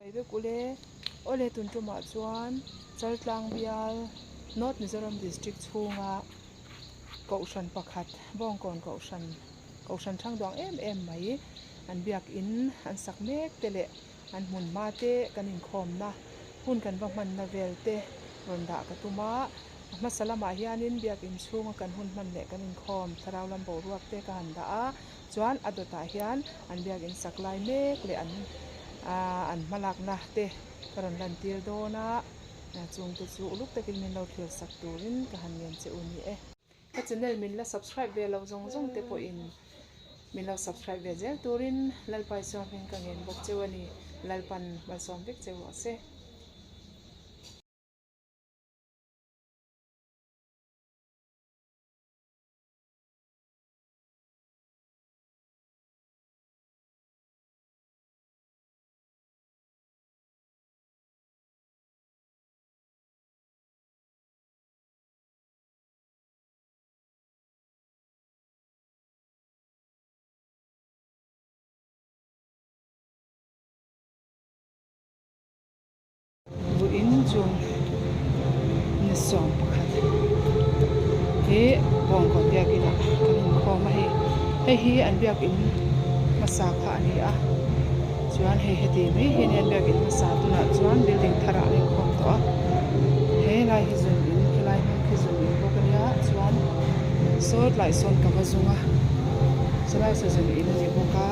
Hei vek ule, awle tun tumah chuan Chaltlang bial North Mizoram District chhunga Kohhran pakhat Bawngkawn Kohhran Kohhran thangduang em em mai an biakin an sak mek te leh an hmun hma te kan inkhawmna hun kan va hmanna vel te rawn dah ka tum a, a hmasa lamah hianin biakin chhunga kan hun hman leh kan inkhawm thlarau lam boruak te ka han dah a. Chuan a dawtah hian an biakin sak lai mek leh an aaa an hmalakna te ka rawn lantir dawn a, chungte chu uluk takin min lo thlir sak turin ka han ngen che u ni e. Ka channel min la subscribe ve loh zawng zawng te pawhin min lo subscribe ve zel turin Lalpa Isua hming ka ngen bawk cheu a ni. Lalpan malsawm vek cheu rawh se. Vawiin chu ni 11 hi Bawngkawn biakin ah kan inkhawm a hei hei hi an biakin hmasa kha a ni a chuan hei heti mai hi ania an biakin hmasa tunah chuan building thar ah an inkhawm tawh a he lai hi zun in khilai hnung khi zun in bawk ania chuan saw tlai sawn ka va zung a chulai saw zun in a ni bawk a.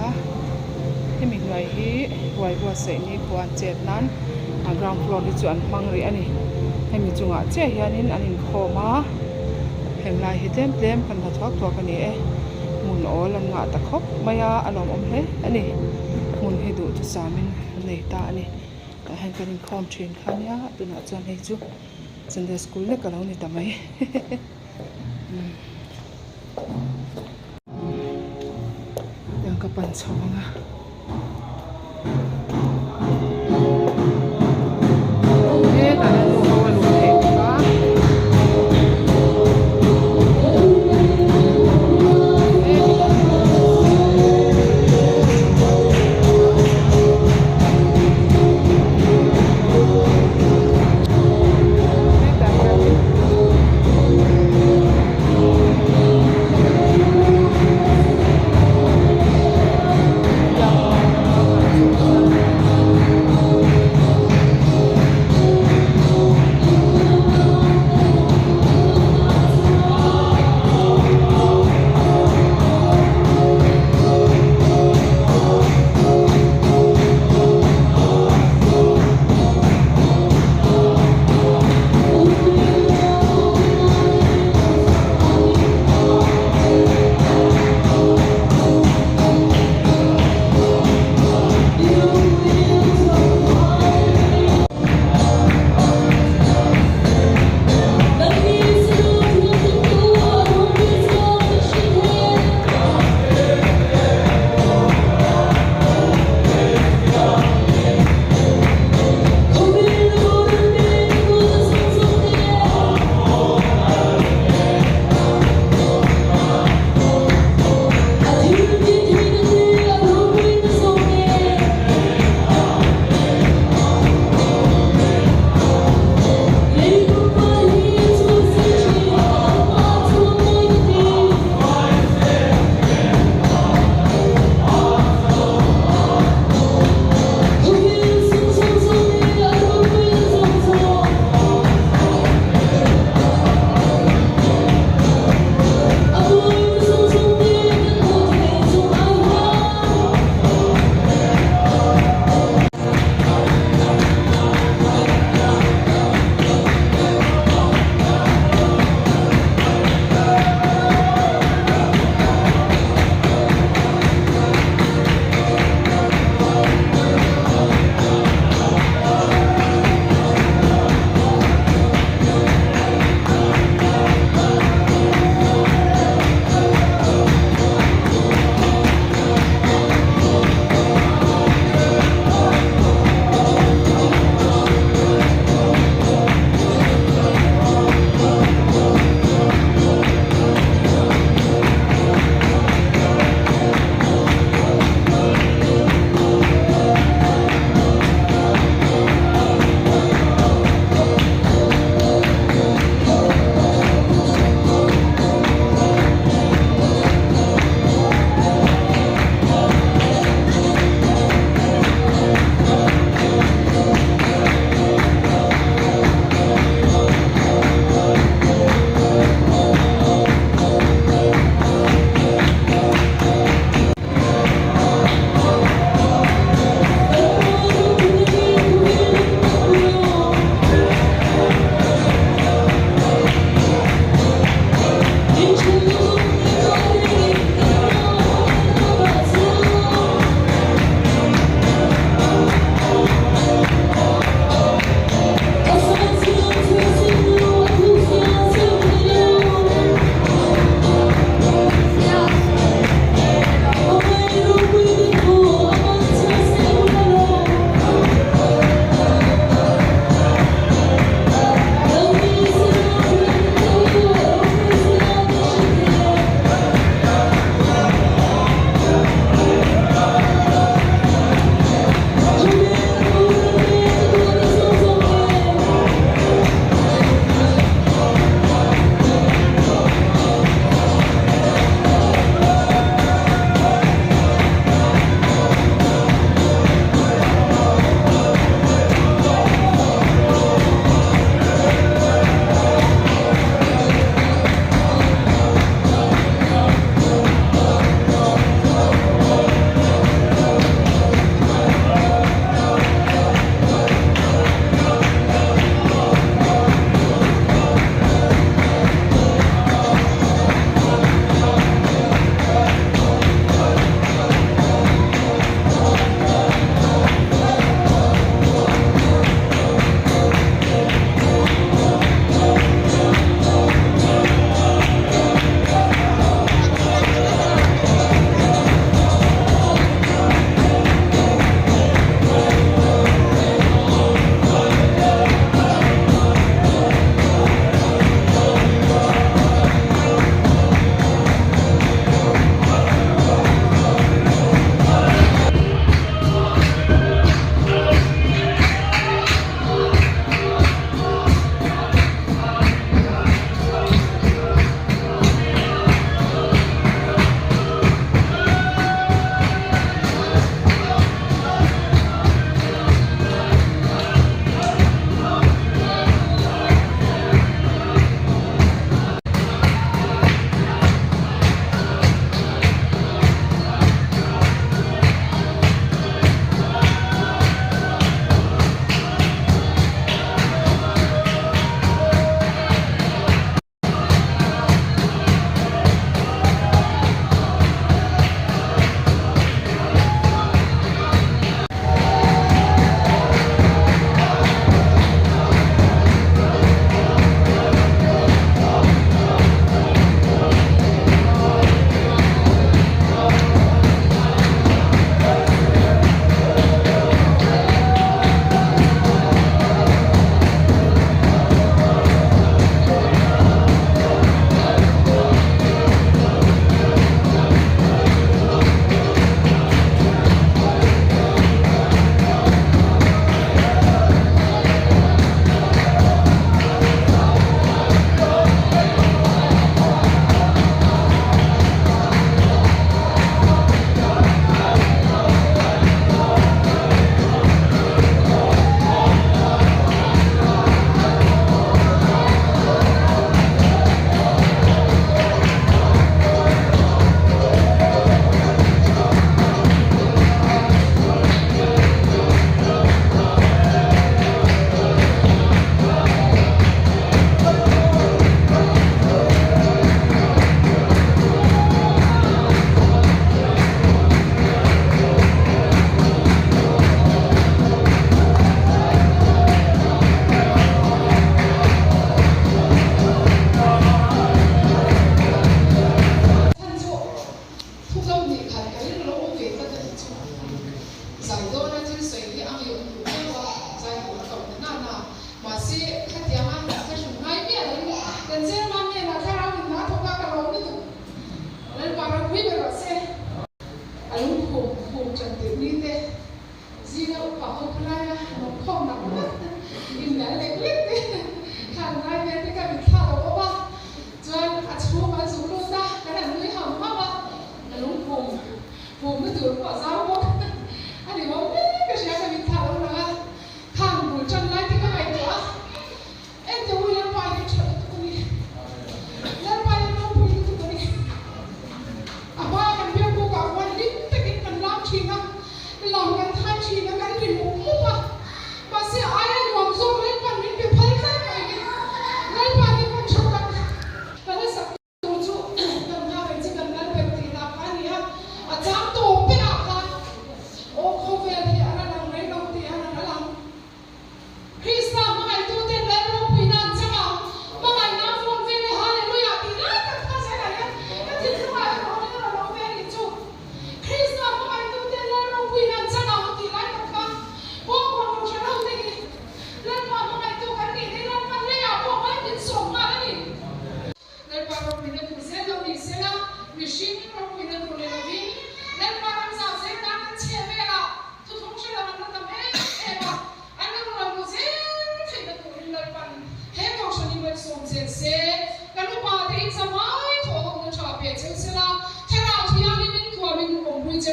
Hemi hnuai hi huai buatsaih ni khua an chet nan a ground floor hi chu an hmang rih a ni. Hemi chungah chiah hianin an inkhawm a, heng lai hi tlem tlem kan la thuak thuak a ni e. Hmun awl an ngah ta khawp mai a, a lawmawm hle a ni. Hmun hi duh thusamin an nei ta a ni. Tah hian kan inkhawm thin kha nia, tunah chuan hei chu Sunday school lek a lo ni ta mai. Tiang ka pan chho ang a. Hetah hian nu ho a luh theih bawk a. Hetah hianin.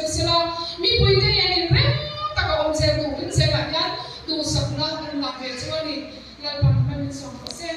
cheu sela, mipuite nen inrem taka awm zel turin zelah hian duhsakna kan hlan ve chu a ni. Lalpan hman in sawm rawh se.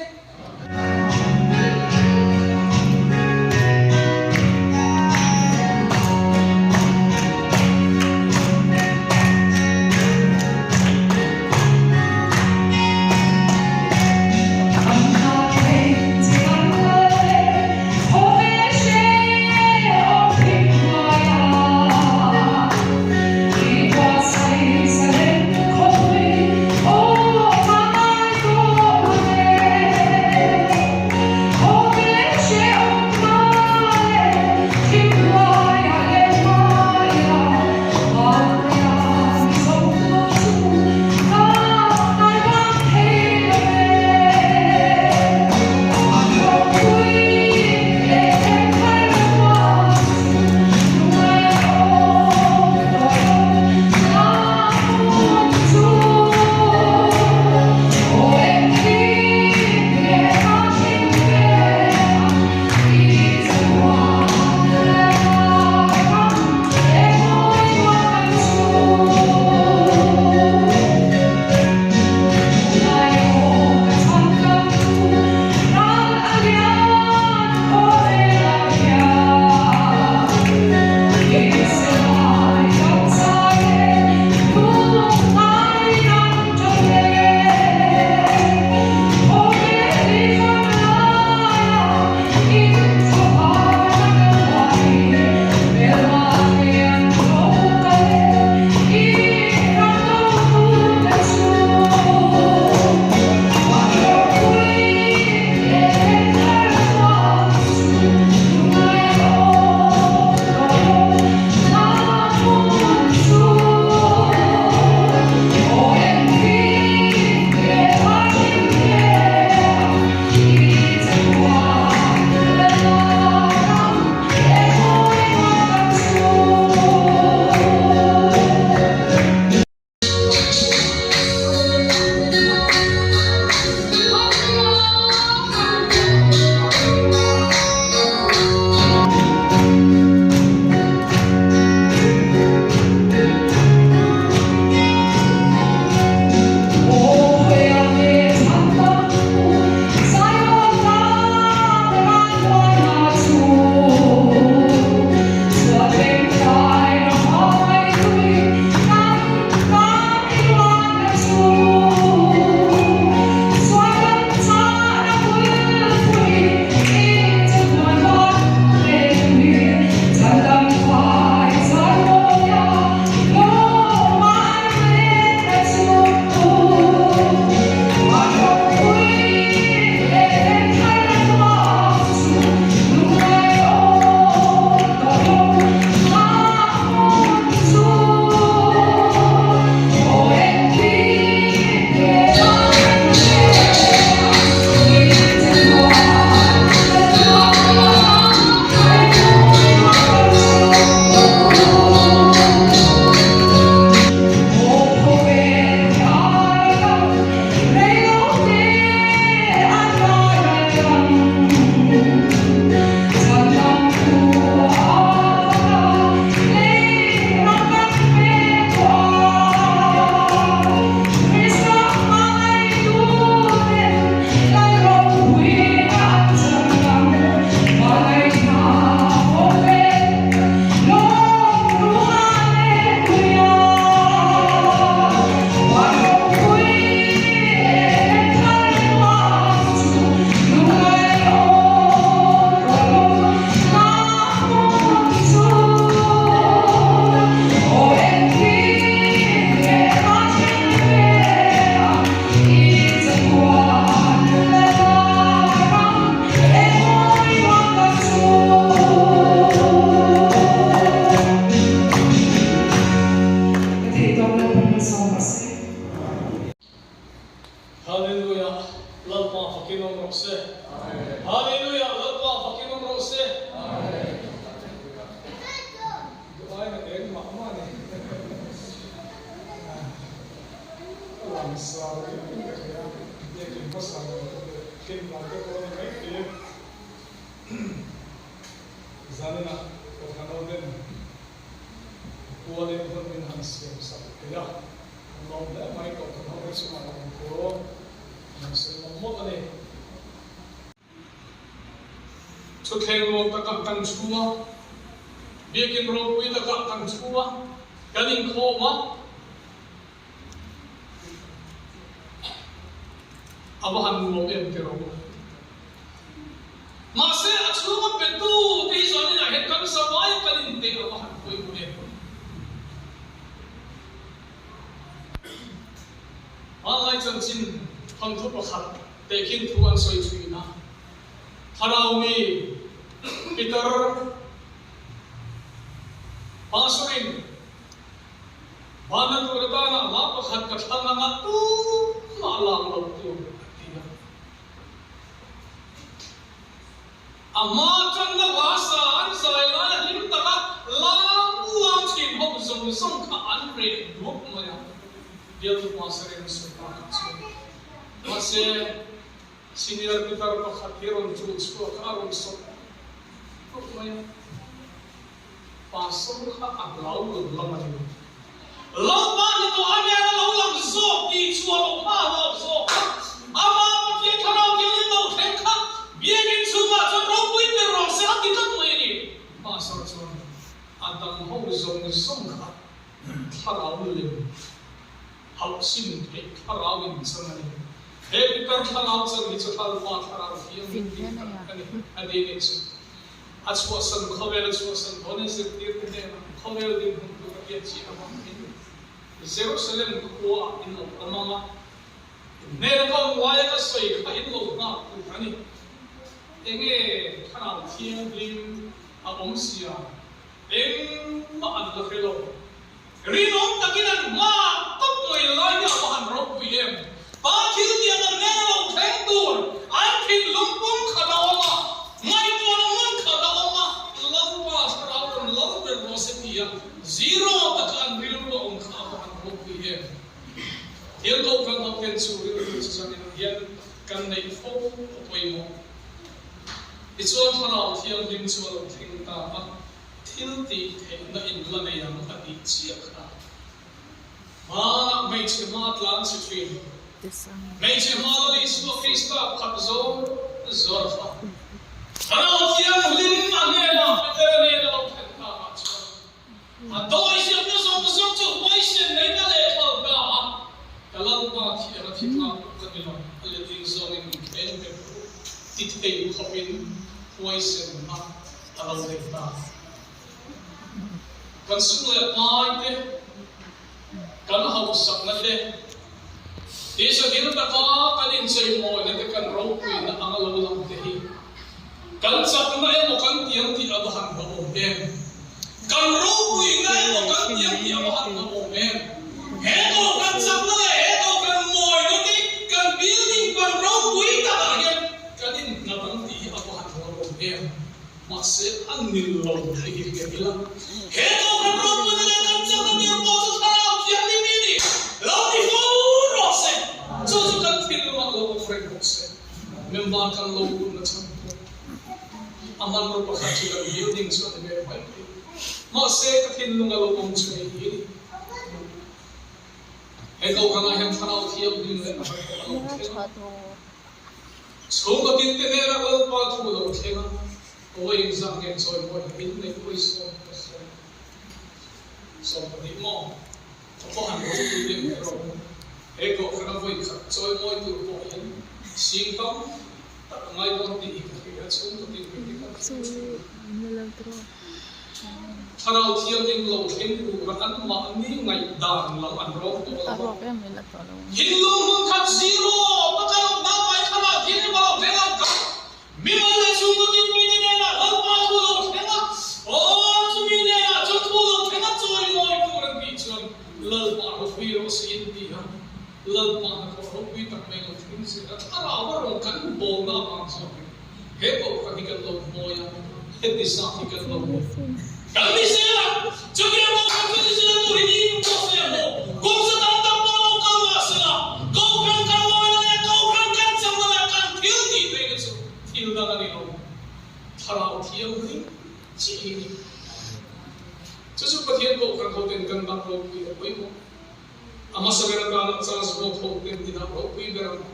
Hallelujah Lalpa fakin awm rawh se. Hallelujah Lalpa fakin awm rawh se. Duh ai na eng mah mah ni. Ka langsar riau in ka hria. Biakin hmasa lam te leh thim lam te pawh a ni mai thei e. Zaninah Kawthano ten. Thutthleng nuam takah kan thu a, biakin ropui takah kan thu a, kan inkhawm a. A va han nuam em ti rawh u. Mahse, a chhunga petu te hi chuan inah hian kan zavai kan inteh a va han pawimawh em. Hmanlai chanchin thawnthu pakhat tehkhin thu an sawi thin a. Thlarau mi Peter Pastor-in Vana tur atana hla pakhat ka thlang anga tumah lak loh tur a ti a. A hma tanna hla sa an zai lai a hlim taka lang lang thin ho zawng zawng kha an reh duak mai a, bialtu Pastor-in a sawi bakah chuan. Mahse, Senior pitar pakhat hi rawn chul chhuak a, a rawn sawp tawp mai a. Pastor kha a hlau lo lam a ni. Lalpa ni tawh a nen a lo lang zawk tih chu a lo hma hlawk zawk a. Amah Pathian Thlarau hialin lo thleng kha Biakinn chhungah chuan ropui ber rawh se a ti tlat mai a ni. Pastor chuan a dang ho zawng zawng kha thlarau lem hauh sim theih thlarau in chang a ni. He pitar thlarau chan hi chu Lalpa thlarau thianghlim tih tak a ni a ti nih chu. A chhuahsan khawvel a chhuahsan dawn in zirtirte hnenah khawvel dinhmun tur a pian chiah avangin Jerusalem khua ah in lo awm ang a, in hnena ka awm laia ka sawi kha in lo nghak tur a ni. Enge Thlarau Thianghlim a awm sia engmah an la hre lo. Rinawm takin an nghak tawp mai lai hi a va han ropui em! Pa thil tiang an nen a lo thleng tur an thinlung pum khat a awm a, ngaihtuahna hmun khat a awm a, Lalpa thlarau rawn lo ber rawh se tia zero taka an rilru a awm kha a va han ropui em! Thil kohhran ho ten chu rilru chu zanin hian kan neih fo a pawimawh. Tichuan thlarau thianghlim chu a lo thleng ta a. Thil tih theihna in la nei ang a tih chiah kha. Hmanah hmeichhe hma tlan chhe thin. Hmeichhe hma Lal Isua Krista khat zawr zawr kha. Thlarau Thianghlim a hnenah Petera nen a lo thlen takah chuan a dawihziakna zawng zawng chu huaisen neihna leh thal ta a, Ka Lalpa thiam a thi tlak pawh ka ni lo, a letling zawngin min khen vek ru ti thei khawpin huaisenna a lo nei ta. Kan sum leh pai te, kan hauhsakna te, tisa dil taka kan incheimawina te kan ropuina anga lo lang te hi kan chakna emaw kan tiang tih a va han hlauhawm em? Kan ropuina emaw kan tiang tih a va han hlauhawm em? He kohhran chakna leh he kohhran mawina te kan building ban ropui takah hian Kan innghat ang tih hi a va han hlauhawm em? Mahse, a nil lo tih hi hria ila. He kohhran ropuina leh kan chakna tir pawh chu Thlarau Thianghlim hi a ni. Lo ti fo rawh se. Chu chu kan thinlungah lo awm reng rawh se. Member kan lo luhna chhan pawh a hmanraw pakhat chu kan building chu a ni ve mai thei. Mahse, ka thinlunga lo awm chu hei hi a ni. He kohhranah hian Thlarau Thianghlim leh a hmanraw a lo thleng a. Chhungkaw tinte hnenah Lalpa thu lo thleng a, Hawi engzah nge chawimawi hi in neih hawi 12 maw? Ka pawh han ropui deuh kher awm. He kohhran a vawi khat chawimawi tur pawh hian sing tam tak a ngai dawn tih hi ka hria, chhungkaw tin hi kan hria thin. Thlarau Thianghlim lo thleng tura anmahni ngaihdan lam an rawk tawh lo a. Thinlung hmun khat zero pakhat awm hna mai Thlarau Thianghlim a lo thleng ang kha mimal leh chhungkaw tin mite hnenah Lalpa thu lo thleng a, aw chumi hnenah chuan thu lo thleng a chawimawi tur an tih chuan Lalpa ropui rawh se in ti a, Lalpa hnathawh ropui tak mai lo thleng zel a, Thlarau a rawn kan bawlna avang zawkin He kohhran hi kan lo hmawi a, heti zat hi kan lo hmu. Kan ni zel a, chutiang kohhran chu ni zel tur hi niin pawh se a hmu. Kum za tam tak pawh lo kal mah se la, kohhran kan mawina leh kohhran kan chakna leh kan thil tih theihna chu thil dang a ni lo. Thlarau Thianghlim chiah hi a ni. Chu chu Pathian kohhran hoten kan dah ropui a pawimawh. A hmasa ber atana Charles Vogt hoten i dah ropui ber ang.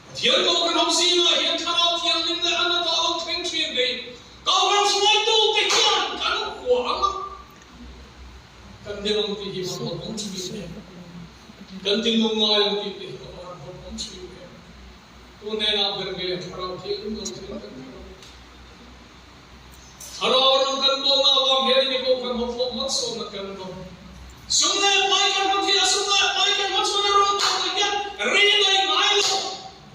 Pathian kohhran ho zingah hian Thlarau Thianghlim leh a natah lo thleng thin ve. han awm thin em? Kan tinung ngai ang tih te hi a va han hlawm awm thin em? Tu hnenah ber nge Thlarau Thianghlim lo thil kan thar ang? Thlarau ram kan bawlna avang hian i mi pawh kan hawthlawh malsawmna kan dawng. Sum leh pai kan hmu thei a, sum leh pai kan hmu chhuan a rawngbawlna hian rei a daih ngai lo.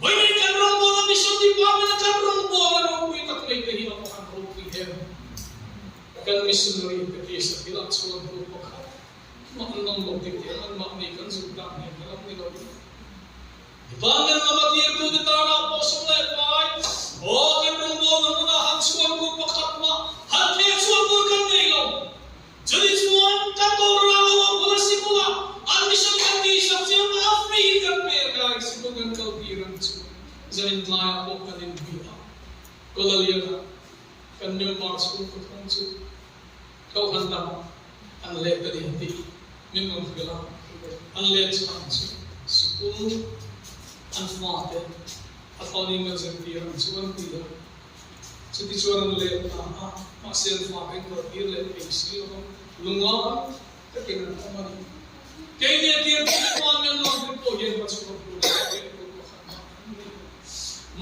Vawiin kan rawngbawlna mission department a kan rawngbawlna ropui tak mai te hi a va han ropui em. Kan missionary te case a thilah chuan tur pakhat mah an awm lo tih tiang anmahni kan zuk dan nen a lam ni lo. Department lama tirtute tana pawh sum leh pai, aw kan rawngbawlna hmuna han chhuan tur pakhat mah han theh chhuah tur kan nei lo. Chumi chuan kan Kohhran lo a bula sikula an mission kan tihsak chiang a free in kan pe ngai sikul kan kal tir ang chu zanin tlaiah pawh kan inbui a. Kolaliana kan member chhungkaw thawng chu Kohhran dang an let a ni tih min rawn hrilh a, an let chhan chu sikul an fate a thlawnin kan zirtir ang chu an ti a. Chutichuan an let ta a, mahse an fate an kaltir leh thei si lo va, lungngai takin an awm a ni. Keini a tir tih chuan min rawn hrilh pawh hian hmachhuak tur leh vel tur pakhat mah kan nei lo.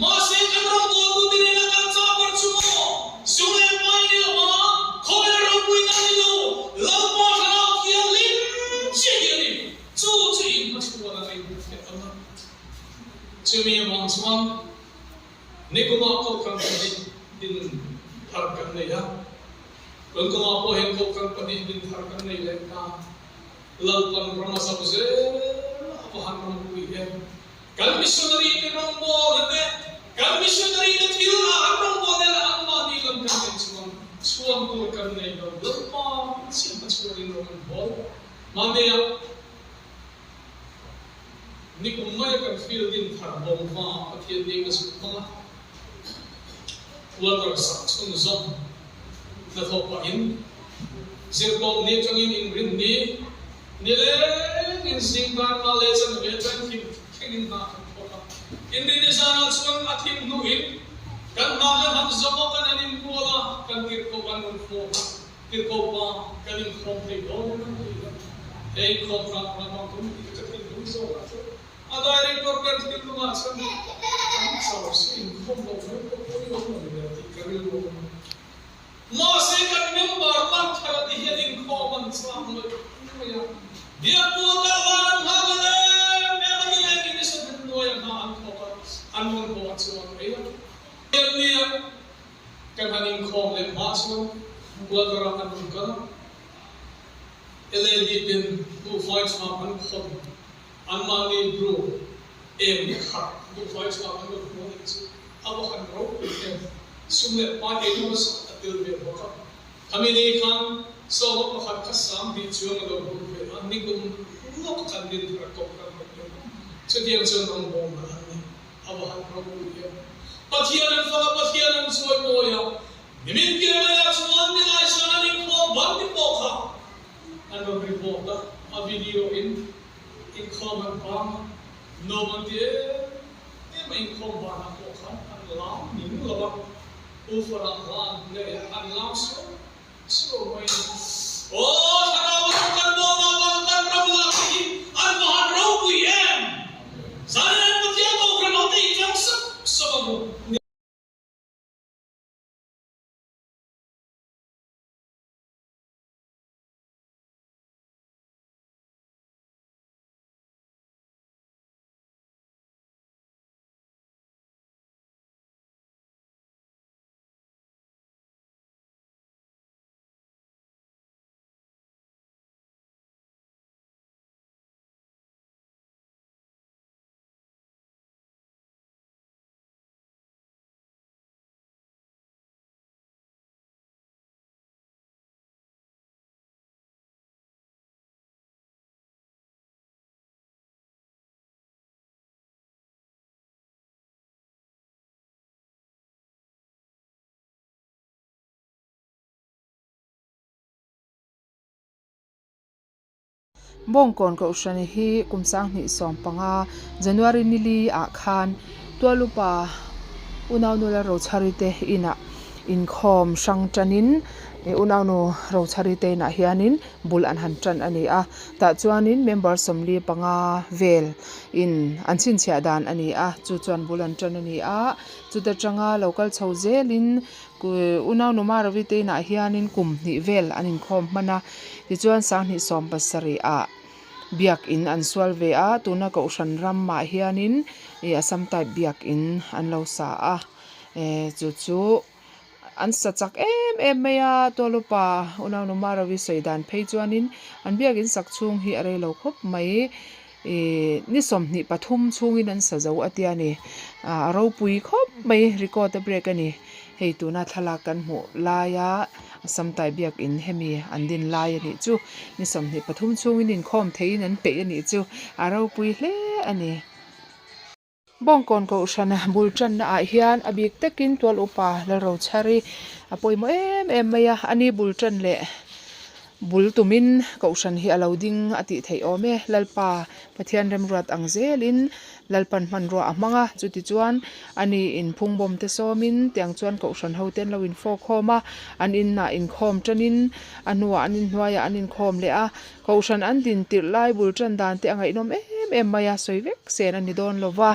Mahse kan rawngbawltute nena kan chah ber chu maw? Sum leh pai ni lo a, khawvel ropuina ni lo, Lalpa Thlarau Thianghlim chiah hi a ni. Chu chu in hmachhuan a nei duh teh ang a. Chumi avang chuan Nikumah kohhran pahnih din thar kan nei a, Tunkumah pawh hian kohhran pahnih din thar kan nei leh ta. Lalpan ram a zau zel a va han ropui em! Kan missionary te rawngbawlna te, kan missionary te thil ah an rawngbawlna leh anmahni lam kan en chuan chhuan tur kan nei lo. Lalpa chiah hmachhuanin rawng an bawl. Mahnia nikum maia kan field in thar bawm hma Pathian ni ka zuk hmang a, quarter sak chhunzawm hnathawh pahin zirtawp ni atangin inrin ni Nilengin zingkar hma leh chanve atang thim thlengin hna kan thawk a. Inrini zanah chuan a thim hnuin kan hna kan han zawm a, kan han inbual a, kan tirhkoh an rawn fawm a, tirhkoh pa kan inkhawm thei dawn em an ti a. He inkhawm hram hram ang tum tih ka thinlung zawkah chuan a director kan thinlungah chuan an chau se inkhawm loh mai pawh pawi awm lo nia tih ka rilru a awm a. Mahse kan member tan thar a ti hian inkhawm an chang mai mai a, Biakbual kal hlan an nghak a em em a nileng in isa hmun hnuai a hna an thawk a, an rawn haw a chuang mai a. Biaknia kan han inkhawm leh hma chuan quarter ah an rawn kal a, LAD ten buhfai chham an khawn anmahni bru em khat buhfai chham an rawn hmuh a nih chu. A va han ropui em! Sum leh pai ei nasa a tel ve bawk a. Khami ni khan sawma pakhat kha 2000 chuang a lo hmuh ve a, nikum lawk khan din thar kawp kan rawn tum a, chutiang chuan rawngbawlna an nei. A va han ropui em! Pathian an fak a, Pathian an chawimawi a, nimin pian maiah chuan nilai zan an inkhawm ban ti pawh kha an rawn report a, a video in inkhawm an bang a, nuam an ti em! Em a inkhawm vanah pawh khan an lam ning lo a, U Farah hla an play a, an lam suau suau mai a ni. Aw Thlarau a rawng kan bawm a vang kan ram lak te hi an va han ropui em! Zanin an Pathian Kohhran ho te i tlang sap sap ang u. Bawngkawn Kohhran hi kum 2015 January nili ah khan Tualupa Unaunula Rochhari te inah. Inkhawm hrang tanin ih unaunu Rochhari te inah hianin bul an han tan a ni a tah chuanin member 45 vel in an chhinchhiah dan a ni a chu chuan bul an tan a ni a chuta tanga lo kal chho zelin unaunu Maravi te inah hianin kum hnih vel an inkhawm hman a tichuan sanghnih 70 ah biakin an sual ve a tuna kohhran ramah hianin ih Assam type biakin an lo sa a. Eh chu chu an sa chak em em mai a Tualupa unaunu Marawi sawi dan phei chuanin an biakin sak chhung hi a rei lo khawp mai ih ni 23 chhungin an sa zo a tia ni ah a ropui khawp mai record a break a ni hei tuna thlalak kan hmuh laia Assam type biakin hemi an din lai a nih chu ni 23 chhungin inkhawm theihin an peih a nih chu a ropui hle a ni. Bawngkawn Kohhran bul tanna ah hian a bik takin tual upa Lalrochhari a pawimawh em em mai a, ani bul tan leh bul tumin Kohhran hi a lo ding a tih theih awm e. Lalpa Pathian remruat ang zelin Lalpan hmanrua a hmang a, chuti chuan ani in phungbawm te sawmin tiang chuan Kohhran ho te an lo infawkhawm a, an inah inkhawm tanin a hnuah an inhnuaiah an inkhawm leh a, Kohhran an din tirh lai bul tan dan te a ngaihnawm em em mai a, sawi vek sen a ni dawn lo va.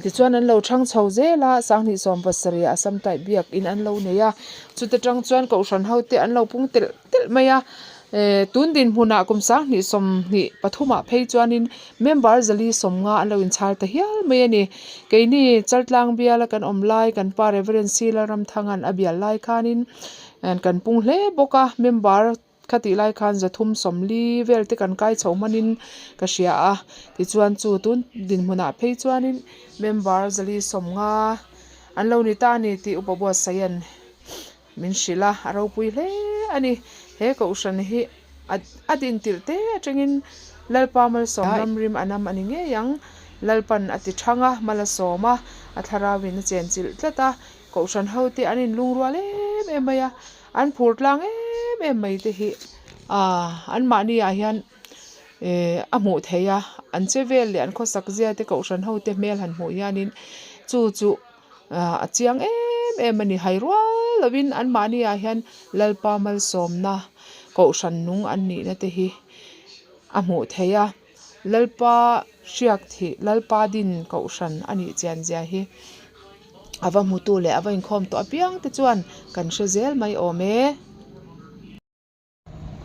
Tichuan an lo thang chho zel a, 2017 ah Assam type biak in an lo nei a, chuta tang chuan Kohhran ho te an lo pung telh telh mai a. Tun dinhmunah kum 2023 ah phei chuanin member 450 an lo inchhar ta hial mai a ni. Keini Chaltlang biala kan awm lai kan pa Reverend C Lalramthanga'n a bial lai khanin kan pung hle bawk a, member Khatih lai khan 340 vel te kan kai chho hmanin ka hria a, tichuan chu tun dinhmunah phei chuanin member 450 an lo ni ta a ni tih Upa Buatsaih-a'n min hrilh a, a ropui hle a ni. He kohhran hi a din tirh te atangin Lalpa malsawm ramrim a nam a ni ngei ang. Lalpan a ti thang a, mal a sawm a, a thlarauin a chenchilh tlat a, kohhran hote an inlungrual em em mai a. An phur tlang em em mai te hi ah an mahni ah hian eh a hmuh theih a an che vel leh an khawsak zia te kohhran ho te hmel han hmuh hianin chu chu ah a chiang em em a ni hai rual lovin an mahni ah hian Lalpa malsawmna kohhran nung an nihna te hi a hmuh theih a Lalpa hriak thih Lalpa din kohhran a nih chian zia hi. A va hmutu leh a va inkhawm tawh apiang te chuan kan hre zel mai awm e.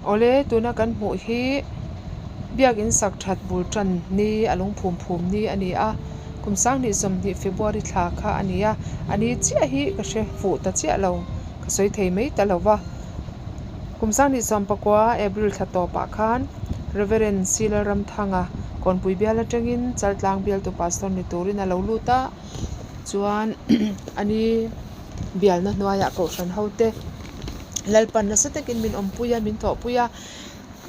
Awle tuna kan hmuh hi biakin sak that bul tan ni a lungphum phum ni a ni a, kum 2020 February thla kha a ni a, a ni chiah hi ka hre fuh ta chiah lo, ka sawi thei mai ta lo va. Kum 2019 April thla tawpah khan Reverend C Lalramthanga Kawnpui bial atangin Chaltlang bialtu Pastor ni turin a lo lut a. Chuan ani bialna hnuaiah kohhran ho te Lalpan nasa takin min awmpui a min thawhpui a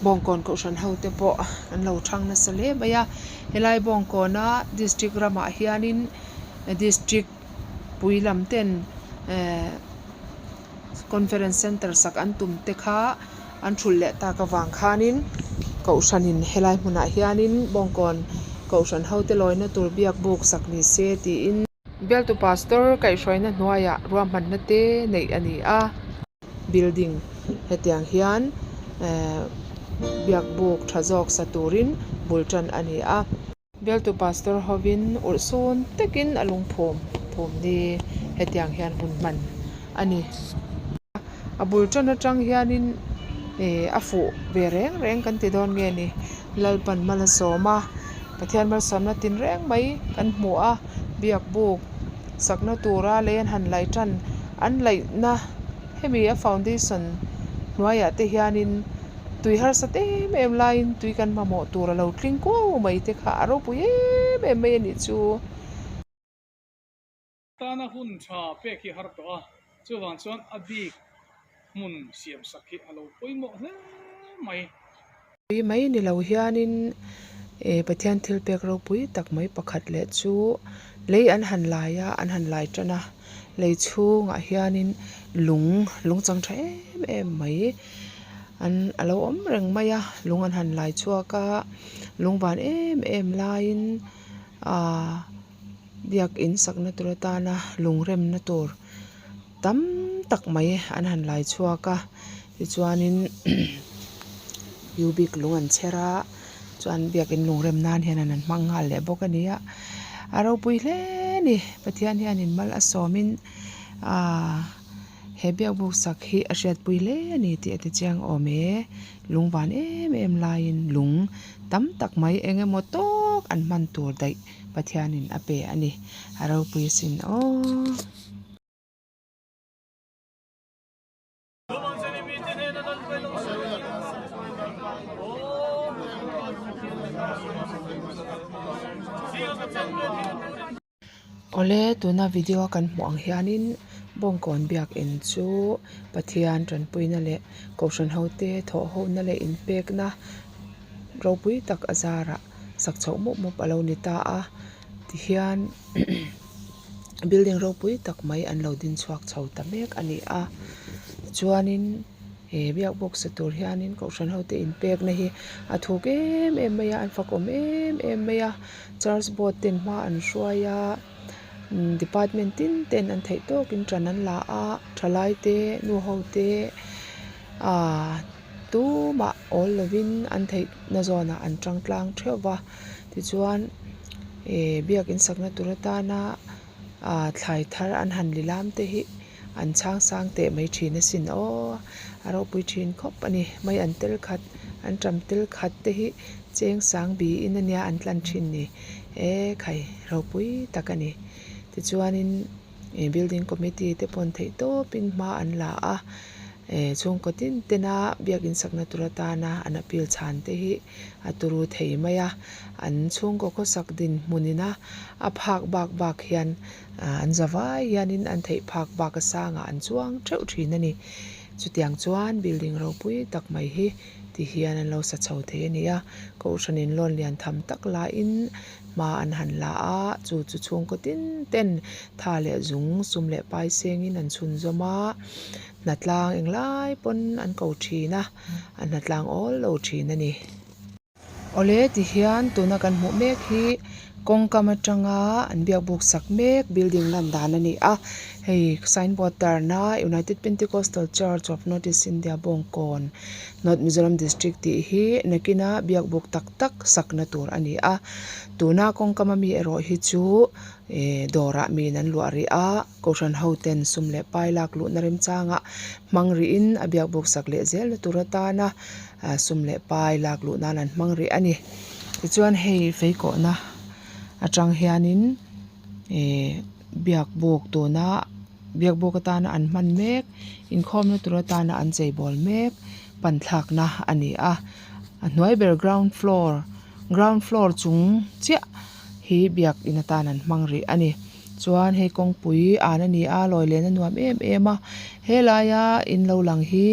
Bawngkawn kohhran ho te pawh an lo thang nasa hle mai a helai Bawngkawna district ramah hianin district pui lam ten ehh conference center sak an tum te kha an thulh leh tak avang khanin kohhranin helai hmunah hianin Bawngkawn kohhran ho te lawina tur biak buk sak ni se tiin bialtu pastor kaihhruaina hnuaiah ruahmanna te neih a ni a building hetiang hian ehh biak buk tha zawk sa turin bul tan a ni a. Bialtu Pastor hovin urhsun takin a lungphum phum ni hetiang hian hun hman a ni. A bul tan atang hianin ih a fuh ve reng reng kan ti dawn nge ni. Lalpan mal a sawm a, Pathian malsawmna tin reng mai kan hmu a, biak buk sakna tura lei an han laih tan an laihna hemi a foundation hnuaiah te hianin Tui harsat em em laiin tui kan mamawh tur a lo tling kuau mai te kha a ropui em em mai a nih chu. Tana hun tha pek hi har tawh a, chuvang chuan a bik hmun siam sak hi a lo pawimawh hle mai. Tui mai ni lo hianin eh Pathian thil pek ropui tak mai pakhat leh chu lei an han lai a, an han lai tan a, lei chhungah hianin lung lung chang tha em em mai. An a lo awm reng mai a lung an han lai chhuak a lung van em em laiin ahh biakin sakna tur atana lung remna tur tam tak mai an han lai chhuak a tichuanin cubic lung an chher a chuan biakin lung rem nan hian an hmang nghal leh bawk a ni a a ropui hle a ni Pathian hianin mal a sawmin ahh he biak buk sak hi a hriatpui hle a ni tih a ti chiang awm e lung van em em laiin lung tam tak mai eng emaw tawk an hman tur daih Pathianin a pe a ni a ropui sin aw. Awle tuna video a kan hmuh ang hianin Bawngkawn biakin chu Pathian tanpuina leh Kohhran hote thawh hona leh inpekna ropui tak a zarah sak chhoh mup mup a lo ni ta a tihian building ropui tak mai an lo din chhuak chho ta mek a ni a tichuanin he biak bawk sa tur hianin kohhran ho te inpekna hi a thuk em em mai a an fakawm em em mai a church board ten hma an hruai a department tin ten an theih tawkin tan an la a thalai te nu ho te ahh tumah awl lovin an theihna zawnah an tang tlang theuh va tichuan eh biakin sakna tur atana ah thlai thar an han li lam te hi an chhang sang teh mai thin asin aw a ropui thin khawp a ni mai an tel khat an tam tel khat te hi cheng sang biin ania an tlan thin ni e khai ropui tak a ni tichuanin ih building committee te pawn theih tawpin hma an la a. Eh chhungkaw tin tena biakin sakna tur atana an appeal chhan te hi a turu thei mai a, an chhungkaw khawsak dinhmun ina a phak bak bak hian ah an za vai hianin an theih phak bak a sangah an chuang theuh thin a ni. Chutiang chuan building ropui tak mai hi ti hian an lo sa chho thei a ni a, kohhran in lawn lian tham tak laiin hma an han la a, chu chu chhungkaw tin ten tha leh zung sum leh pai sengin an chhunzawm a. Hnatlang englai pawn an ko thin a, a hnatlang awl lo thin a ni. Awle tihian tuna kan hmuh mek hi kawngkam atanga an biak buk sak mek building lan dan a ni a, hei signboard tarna United Pentecostal Church of North East India Bawngkawn North Mizoram District tih hi nakina biak buk tak tak sakna tur a ni a, tuna kawngkam ami erawh hi chu eh dawrah miin an luah rih a. Kohhran hoten sum leh pai lak luhna remchangah hmang rihin a biak buk sak leh zelna tur atana sum leh pai lak luh nan an hmang rih a ni. Tichuan hei fei kawhna atang hianin ihh biak buk tuna biak buk atana an hman mek inkhawmna tur atana an cheibawl mek pan thlakna a ni a. A hnuai ber ground floor ground floor chung chiah hi biak in atan an hmang rih a ni. Chuan hei kawngpui an a ni a lawi len a nuam em em a helaia in lo lang hi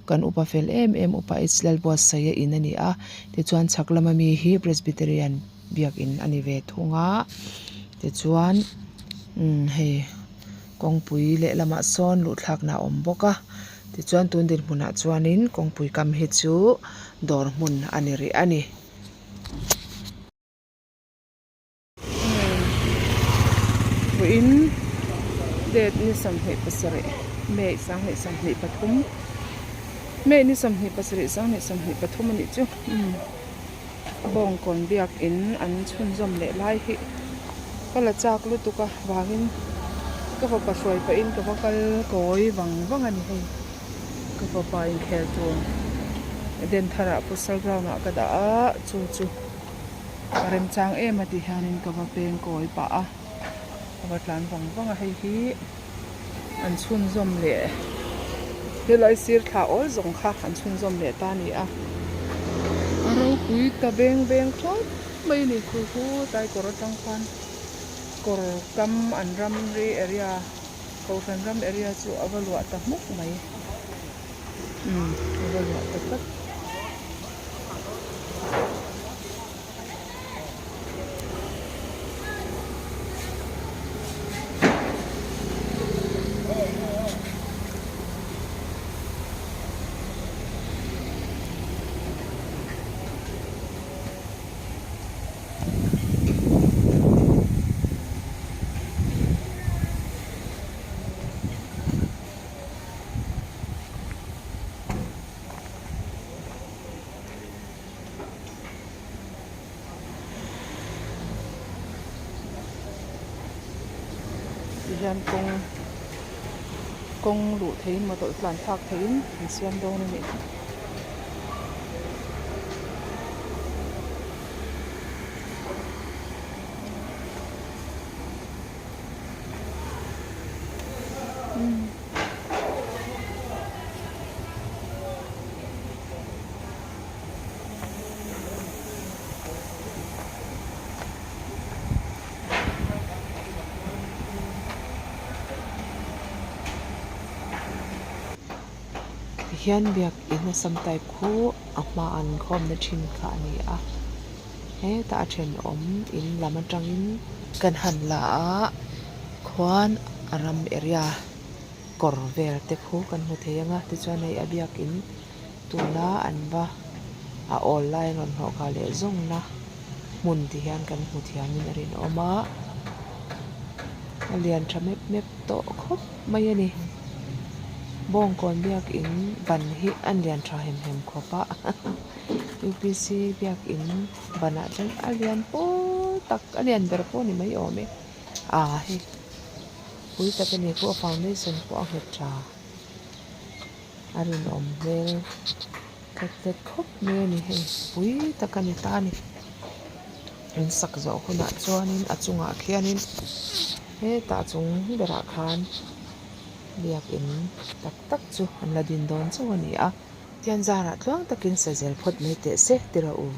kan upa fel em em upa H Lalbuatsaia in a ni a tichuan chhak lama mi hi Presbyterian biakin a ni ve thung a tichuan umm hei kawngpui lehlamah sawn luhthlakna a awm bawk a tichuan tun dinhmunah chuanin kawngpui kam hi chu dawr hmun a ni rih a ni. Vawiin date ni 27 May 2023 May ni 27 2023 a nih chu umm Bawngkawn biakin an chhunzawm leh lai hi ka la chak lutuk a vangin ka fapa hruai pahin ka va kal kawi vang vang a ni hei ka fapa inkhel tur Eden tharah futsal ground ah ka dah a chu chu. A remchang em a tih hianin ka va peng kawi pah a, ka va tlan vang vang a hei hi an chhunzawm leh helai sir thla awl zawng kha an chhunzawm leh ta a ni a, a ropui ta beng beng khawp mai a ni khu khu tlai kawr atang khan kawr kam an ramri area kohhran ram area chu a va luah ta hmuk mai umm a va luah ta tlat. hian kawng kawng luh theihin motor tlan thlak theihin an siam dawn a nih kha. Tihian biakin a sam type khu a hma an khawmna thin kha a ni a hetah a thenawm in lam atangin kan han la a khuan a ram area kawr vel te khu kan hmu thei ang a tichuan hei a biakin tuna an va a awl lai an rawn hnawh kha leh zawngna hmun ti hian kan hmu thiamin a rinawm a a lian tha mep mep tawh khawp mai a ni bawngkawn biakin ban hi a lian tha hem hem khawp a U P C biakin banah chuan a lian pawl tak a lian ber pawh a ni mai awm e ah hei pui tak a ni pawh a foundation pawh a nghet tha. A rinawm hmel tlet tlet khawp mai a ni hei pui tak a ni ta a ni in sak zawh hunah chuanin a chungah khianin hetah chung berah khan biakin tak tak chu an la din dawn chauh a ni a. Thian zarah tluang takin sa zel phawt mai teh se ti rawh u.